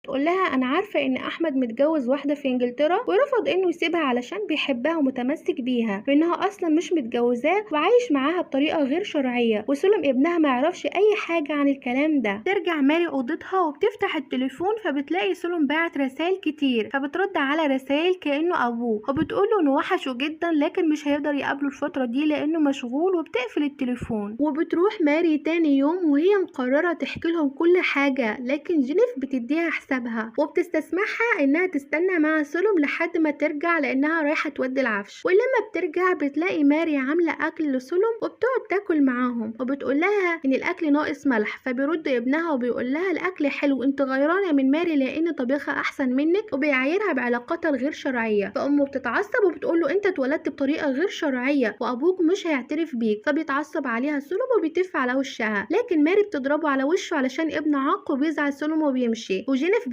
بتقول لها انا عارفه ان احمد متجوز واحدة في انجلترا ورفض انه يسيبها علشان بيحبها ومتمسك بيها، وانها اصلا مش متجوزاه وعايش معاها بطريقة غير شرعية، وسلم ابنها ما يعرفش اي حاجة عن الكلام ده. ترجع ماري اوضتها وبتفتح التليفون فبتلاقي سلم باعت رسائل كتير، فبترد على رسائل كانه ابوه وبتقول له انه وحشة جدا لكن مش هيقدر يقابله الفترة دي لانه مشغول، وبتقفل التليفون. وبتروح ماري تاني يوم وهي مقررة تحكي لهم كل حاجة، لكن جينيف بتديها حسابها وبتستسمحها انها تستنى مع سلم لحد ما ترجع لانها رايحة تودي العفش. ولما بترجع بتلاقي ماري عامله اكل لسلم وبتقعد تاكل معاهم، وبتقول لها ان الاكل ناقص ملح، فبيرد ابنها وبيقول لها الاكل حلو، انت غيرانه من ماري لان طبيخها احسن منك، وبيعايرها بعلاقاتها الغير شرعية. فامه بتتعصب وبتقول له انت اتولدت بطريقة غير شرعية وابوك مش هيعترف بيك، فبيتعصب عليها سلم وبيتف على وشها، لكن ماري بتضربه على وشه علشان ابن عاق وبيزعل سلم وبيمشي. وجينيف